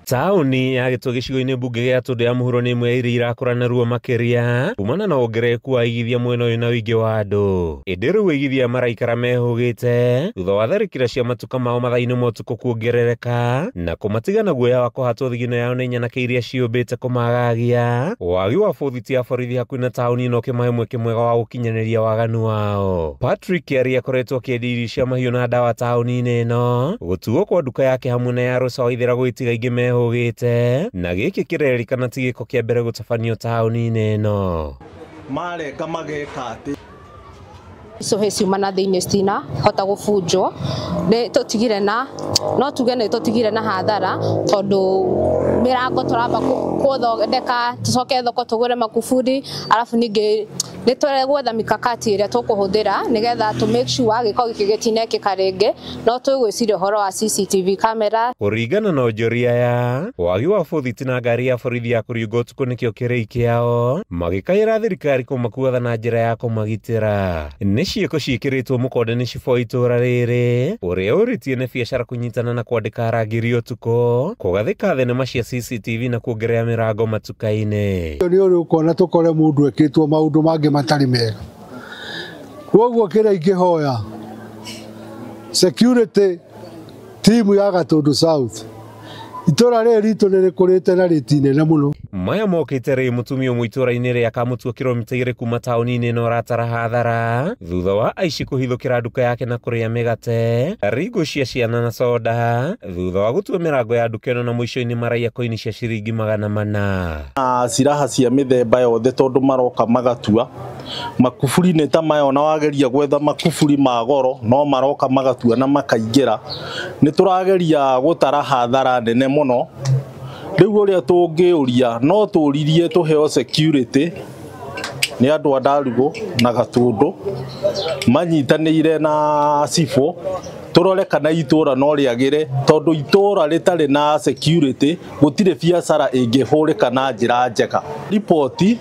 Taũni ya Gĩtwe gĩcigo-inĩ mbunge gĩa Tũndũ ya Mũhuro nĩ ĩmwe ya iria irakũra narua makĩria kumana na wongerereku wa igithia mwena ũyũ na ũingĩ wa andũ. Ĩndĩ rĩu aigithia maraikara mehũgĩte thutha wa tharĩkĩra cia matuka mao mathaa-inĩ ma ũtukũ kuongerereka na kũmatiga na guoya wa kũhatwo thigino yao nĩ nyanake iria ciũmbĩte kũmagagia. Wagi wa bũthiti ya borithi hakuhĩ na taũni ĩno ũkĩmahe mweke mwega wa gũkinyanĩria waganu wao. Patrick Kĩaria akoretwo akĩendia irio cia mahiũ na ndawa taũni-inĩ ĩno, gũtuo kwa nduka yake hamwe na ya Rosa Waithera gũgĩtiga aingĩ mehũgĩte, na gĩkĩ kĩrerĩkana ti gĩko kĩa mbere gũtabanio taũni-inĩ ĩno. Marenga mageka atĩ icũhĩ ciuma na thĩinĩ citina hota gũbunjwo nĩ tũtigire na no tuge nĩ tũtigire na hathara tondũ mĩrango tũramba gũthondeka tũcoke thoko tũgũre makuburi arabu ningĩ nĩ tũregwetha mikakati ĩrĩa tũkũhũthĩra nĩgetha tũ make sure gĩko gĩkĩ gĩtinekĩka rĩngĩ no twĩgwĩciria ũhoro wa CCTV camera. Kũringana na onjoria aya, wagi wa bũthiti na ngari ya borithi ya kũringa ũtukũ nĩkĩo kĩrĩi kĩao, magĩkaĩra thirikari kũmakuatha na njĩra ya kũmagitĩra. Nĩ ciĩko ciĩkĩrĩtwo mũkonde nĩ cibũ wa itũũra rĩrĩ ũrĩa ũrĩtie nĩ biacara kũnyitana na kwandĩka arangĩri ũtukũ, kũgathĩka thenema cia CCTV na kuongerera mĩrango matuka-inĩ. Nĩ ũrĩ ũkona tũkore mũndũ ekĩtwo maũndũ mangĩ matarĩ mega. Koguo kĩrĩa ingĩhoya security team ya Gatũndũ South, itũra rĩrĩ ritũ nĩ rĩkũrĩte na rĩti nene mũno. Maya mokĩte rĩ mũtumia ũmwe itũũra-inĩ rĩa Kamũtua kilomita 2 kuma taũni-inĩ ĩno ũratara hathara thutha wa aici kũhithũkĩra nduka yake na kũrĩa mĩgate, ringũ cia ciana na soda thutha wa gũtua mĩrango ya nduka ĩno na mũico-inĩ maraiya koini cia ciringi 400. Na ciraha cia mĩthemba yothe tondũ maroka magatua makuburi nĩ ta maya, ona wageria gwetha makuburi ma goro no maroka magatua na makaingĩra. Nĩ tũrageria gũtara hathara nene mũno. Rĩu ũrĩa tũngĩũria no tũririe tũheo security nĩ andũ a Ndarugũ na Gatũndũ manyitanĩire na cibũ tũrore kana itũra no rĩagĩre tondũ itũra rĩtarĩ na security gũtirĩ biacara ĩngĩhũrĩka na njĩra njega. Riboti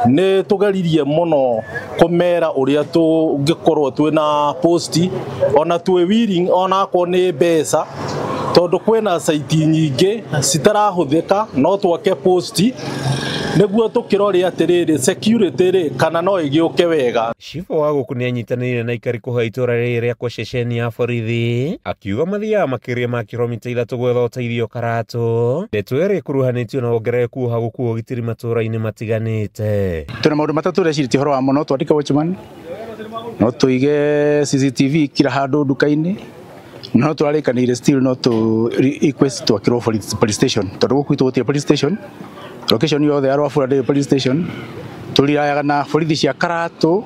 nĩ tũgeririe mũno kũmera ũrĩa tũngĩkorwo twĩna posti ona twĩ willing onakorwo nĩ mbeca tondũ kwĩna saiti nyingĩ citarahũthĩka no twake posti nĩguo tũkĩrore atĩrĩrĩ security rĩ kana no ĩgĩũke wega. Cibũ wa gũkũ nĩanyitanĩire na aikari kũhoya itũũra rĩrĩ rĩa kwa ceceni ya borithi akiuga mathiaga makĩria ma kilomita 3 gwetha ũteithio Karatũ, ndeto ĩrĩa ĩkuruhanĩtio na wongerereku wa gũkua ũgitĩri matũũra-inĩ matiganĩte. Tũna maũndũ matatũ tũrecirĩtie ũhoro wamo, no twandĩke watchman, no tũige CCTV kila handũ nduka-inĩ, no tũrarĩkanĩire still no tũ request twakĩrwo police station tondũ gũkũ gwitũ gũtirĩ police station. Location yothe ya Rwabura ndĩrĩ police station. Tũrirayaga na borithi cia Karatũ,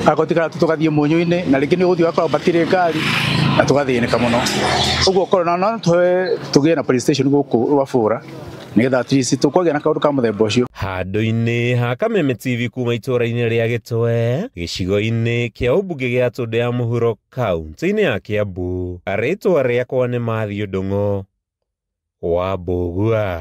akorwo ti Karatũ tũgathiĩ Mũnyũ-inĩ na rĩngĩ nĩ ũgũthiĩ ũgakora matirĩ ngari na tũgathĩnĩka mũno. Ũguo korwo no tũhe tũgĩe na police station gũkũ Rwabura nĩgetha at least tũkũgĩa na kaũndũ ka mũthemba ũcio. Handũ-inĩ ha Kameme TV kuma itũũra-inĩ rĩa Gĩtwe gĩcigo-inĩ kĩa ũmbunge gĩa Tũndũ ya Mũhuro kaunti-inĩ ya Kĩambu, rĩtwa rĩakwa nĩ Matthew Ndung'u wa Mbũgua.